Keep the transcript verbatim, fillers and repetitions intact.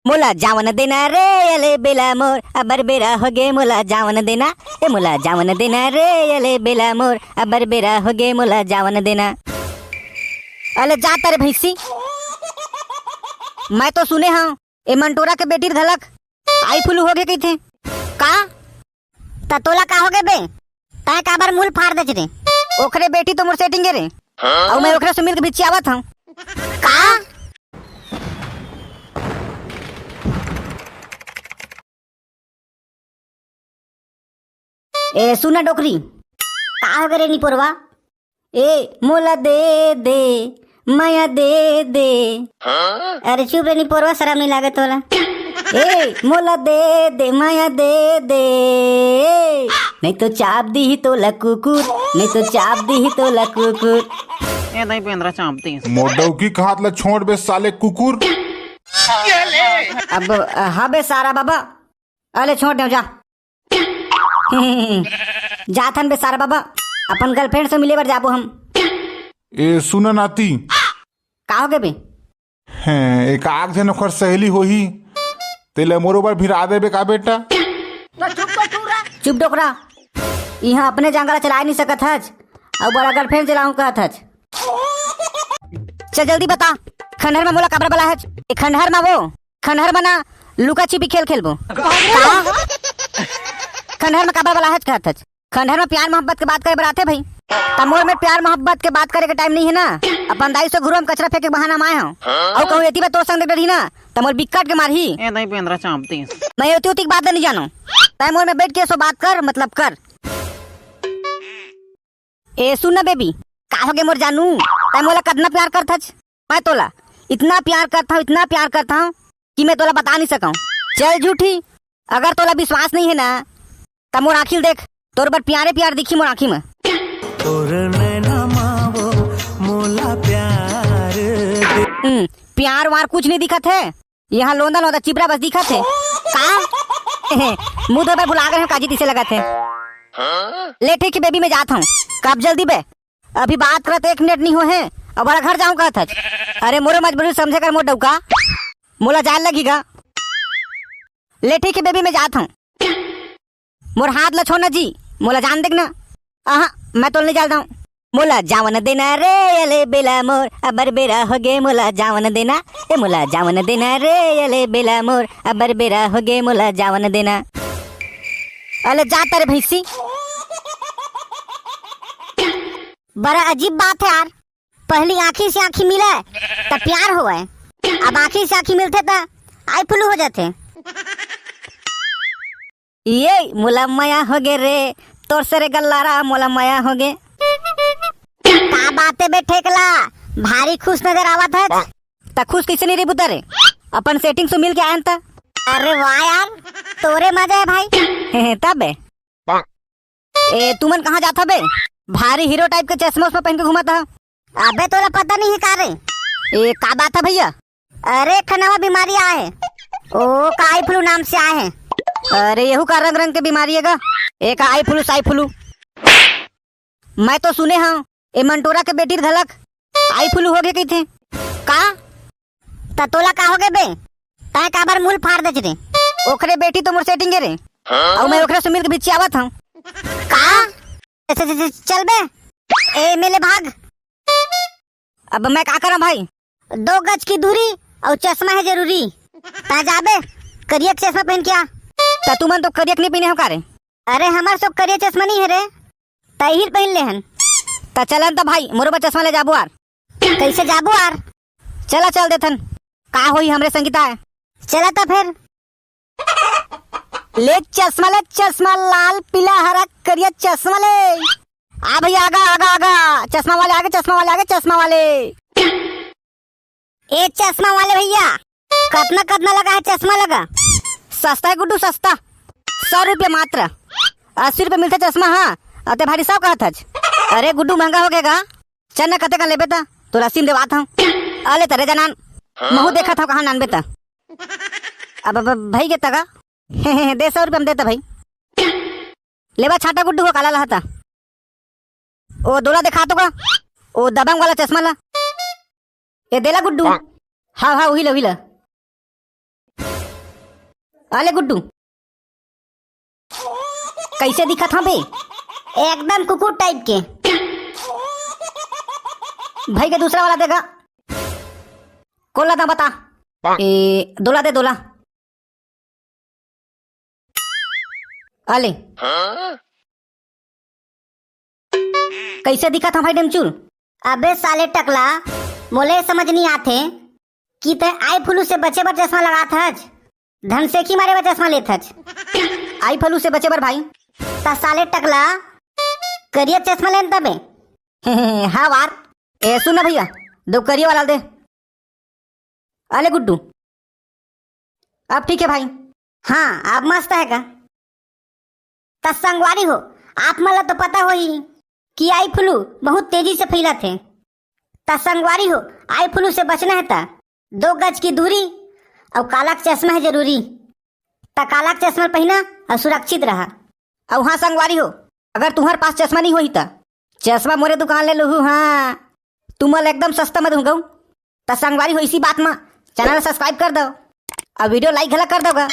मोला जावन देना रे, अले बेला मोर, अबर बेरा होगे, मोला जावन देना। ए मोला जावन देना रे, अले बेला मोर, अबर बेरा होगे, मोला जावन देना। अले जा त रे भैंसी। मैं तो सुने हंव, ए मंटोरा के बेटी घलक आई फ्लू होगे कहिथे। का? त तोला का होगे बे? तैं काबर मुंह फाड़ देच रे? ओखरे बेटी तो मोर सेटिंग हे रे। अउ मैं ओखरे से मिलके भिचियावत हंव। का? ए सुन ना डोकरी, का होगे रे निपोरवा? ए मोला दे दे, मया दे दे। अरे चुप रे निपोरवा, शरम नइ लागे तोला? ए मोला दे दे, मया दे दे, नहीं तो चाप दीही तोला कुकुर, नहीं तो चाप दीही तोला कुकुर। ए दई बेंदरा चाप दीस। मोर डौकी के हाथ ला छोड़ बे साले कुकुर। अब, हाँ बे सारा बाबा, अले छोड़ देव जा। जाथन बे सारा बाबा, अपन गर्लफ्रेंड से मिले बर जाबो हम। ए सुन नाती। का होगे बे? हैं, एक आग झन ओखर सहेली होही, तेला मोरो बर भिरा देबे का बेटा? चुप डोकरा, इहां अपने जांगर ला चलाए नइ सकत हच, अउ बड़ा गर्लफ्रेंड चलाहूं कहत हच। चल जल्दी बता, खंडहर में मोला काबर बलाए हच? ए खंडहर में वो खंडहर में ना लुका छिपी खेल खेलबो। का? खंडहर में काबर बलाए हच कहत हच? खंडहर में प्यार मोहब्बत के बात करे बर आथे भाई। त मोर में प्यार मोहब्बत के बात करे के टाइम नइ हे ना। अपन दाई से घुरुवा में कचरा फेंके के बहाना में आए हंव। अउ कहूं एती बर तोर संग देख डरही ना, त मोर बिक्कट के मारही। ए दई बेंदरा चाप दीस। मैं एती ओती के बात नइ जानंव। तैं मोर में बइठ के सो बात कर, मतलब कर। ए सुन ना बेबी, का होगे मोर जानू? तैं मोला कतना प्यार करथच? मैं तोला इतना प्यार करथंव, इतना प्यार करथंव कि मैं तोला बता नइ सकंव। चल झूठी, अगर तोला विश्वास नइ हे ना, त मोर आँखी ल देख, तोर बर प्यारे प्यार दिखही मोर आँखी में। तोर नैना मा वो मोला प्यार दे। हम्म, प्यार वार कुछ नइ दिखत हे, इहां लोंदा लोंदा चिबरा बस दिखत हे। का? मुंह धोए बर भुला गे हंव काजी, तइसे लगत हे। ले ठीक हे बेबी, मैं जात हंव। कब जल्दी बे? अभी बात करत एक मिनट नइ होहे, अउ बड़ा घर जाहूं कहत हच। अरे मोरो मजबूरी समझे कर मोर डौका, मोला जाए लगही गा। ले ठीक हे बेबी, मैं जात हंव। मोर हाथ ला छोड़ ना जी, मोला जान दे ना। आहा, मैं तोला नइ जान दंव। मोला जावन देना रे, अले बेला मोर, अबर बेरा होगे, मोला जावन देना। ए मोला जावन देना रे, अले बेला मोर, अबर बेरा होगे, मोला जावन देना। अले जा त रे भैंसी। बड़ा अजीब बात हे यार, पहली आँखी से आँखी मिले त प्यार होवय, अब आँखी से आँखी मिलथे त आई फ्लू हो जाथे। ये मोला मया होगे रे, तोर से रे गल्लारा मोला मया होगे। का बात हे बे ठेकला, भारी खुश नजर आवत हच। त खुश कइसे नइ रहिबो त रे, अपन सेटिंग से मिल के आयन त। अरे वाह यार, तोरे मजा हे भाई। तब बे। ए, तुमन कहाँ जात हव बे? भारी हीरो टाइप के चश्मा उश्मा पहन के घूमत हव। अबे तोला पता नइ हे का रे? ए, का बात हे भैया? अरे, एक ठन नवा बीमारी आए हे। ओ, का आई फ्लू नाम से आए हे। अरे, एहू का रंग रंग के बीमारी हे गा। एक आई फ्लू, साई फ्लू। मैं तो सुने हंव, ए मंटोरा के बेटी घलक आई फ्लू होगे कहिथे। का? त तोला का होगे बे? तैं काबर मुंह फाड़ देच रे? ओखरे बेटी तो मोर सेटिंग हे रे। अउ मैं ओखरे से मिलके भिचियावत हंव। का? च-, च-, च-, चल बे। ए, मेले भाग। अब मैं का करंव भाई? दो गज की दूरी अउ चश्मा हे जरूरी। तैं जाबे, करिया चश्मा पहन के आ। त तुमन तो करिया नइ पहने हव का रे? अरे, हमर सो करिया चश्मा नइ हे रे, त इही ल पहन ले हन। त चलन त भाई, मोरो बर चश्मा ले जाबो यार। कइसे जाबो यार? चला चल देथन, का होही हमरे संगीता हे। चला त फेर। ले चश्मा, ले चश्मा, लाल पीला हरा करिया चश्मा ले। आ भैया, आगा, आगा, आगा, चश्मा वाले आगे, चश्मा वाले आगे, चश्मा वाले। ए चश्मा वाले भैया, कतना, कतना लगा हे चश्मा लगा? सस्ता हे गुड्डू, सस्ता, सौ रुपया मात्र। अस्सी रुपया मिलथे चश्मा, हाँ, अते भारी सौ कहत हच। अरे गुड्डू, महंगा होगे गा। चल ना, कते का लेबे त, तोला अस्सी म देवात हंव। अले त रे जनान, महूं देखत हंव कहाँ नानबे त। अब, अब, अब भई गे त गा। दे सौ रुपया म दे त भई। लेबा छाटा गुड्डू हो, काला लहा त। ओ दोला देखा तो का? ओ दबंग वाला चश्मा ला। ए देला गुड्डू। हाँ, हाँ, उही ला, उही ला। अले गुड्डू, कइसे दिखत हँव बे? एकदम कुकुर टाइप के। भई गा, दूसरा वाला दे गा। कोन ला दँव बता। ए, दोला दे, दोला। अले। कइसे दिखत हँव भई डेमचुल? अबे साले टकला, मोला ए समझ नइ आथे कि तैं आई फ्लू से बचे बर चश्मा लगात हच, धनसेखी मारे बर चश्मा लेत हच। आई फ्लू से बचे बर भई। त साले टकला, करिया चश्मा ले न तबे। हाँ वार। ए, सुन ना भइया, दो करिया वाला दे। अले गुड्डू, अब ठीक हे भई। हाँ, अब मस्त हे गा। त संगवारी हो, आप मन ला तो पता होही कि आई फ्लू बहुत तेजी से फइलत हे। त संगवारी हो, आई फ्लू से बचना हे त दो गज की दूरी अउ काला के चश्मा हे जरूरी। त काला के चश्मा पहिना अउ सुरक्षित रहा। अउ हाँ संगवारी हो, अगर तुम्हर पास चश्मा नइ होही त चश्मा मोरे दुकान ले लूहू। हाँ, तुमन ला एकदम सस्ता म दूहूँ गऊ। त संगवारी हो, इसी बात म चैनल ला subscribe कर दव अउ video like घला कर दव गा।